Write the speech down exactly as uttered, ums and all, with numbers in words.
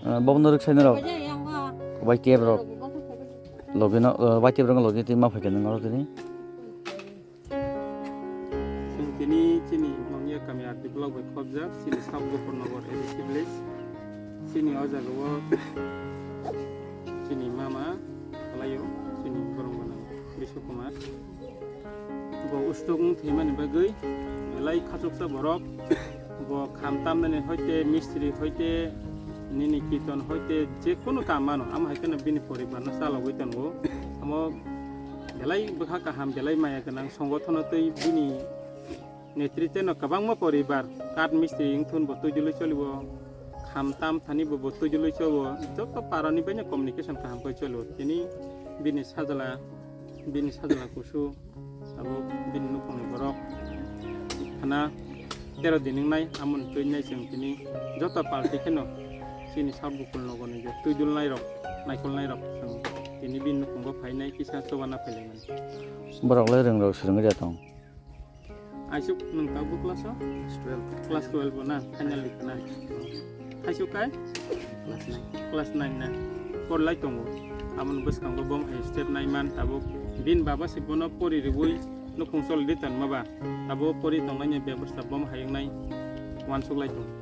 Ah, bobo no rwksaino rok. Bai tep rok. Logi no, ah, bai tep rok logi twi ma phaikha nang oro tini. Chwng tini chini Mangya kami R D block bai khobjak, chini South Gopurnagar A D C village. Chini o jaga o chini mama kwlaio, chini borok gwnang Biswa Kumar. Bo stroke wng thwimani bagwi belai khachuksa borok. Bo kham tamnani hoite, mistri hoite, nini kiton hoite, je kunu kam mano, amo hai kheno bini poribar no chalogwi tongo. Amo belai bwkha kaham, belai maya gwnang, songothano twi bini netritwno kwbangma poribar, kath mistri wngthun bo twijlwi choliwo, kham tam thani bo, bo twijlwi choliwo, joto parani baino communication kaham khe choliwo. Tini bini sajla, bini sajla kusu, abo bini nukhungni borok, hana tero din wngnai, amoni twi nai chwng tini joto party kheno chini South Gopurnagarni je twijlnairok, naikolnairok chwng tini bini nukhungo phainai kisa chobana phailaimani. Borok lai rwng rok swrwngwi da tong. Aisuk nwng tabuk class o? Class twelve. Class twelve o na, final week na. Thaisuk kai? Class nine. Class nine na. Porlai tongo. Amoni bwskango bom hai step naiman tabuk. Bini baba se bono pori rwui nukhung choli di tonma ba. Tabuk pori tongnai ni bebostha bom hai wngnai uansuk lai tongo.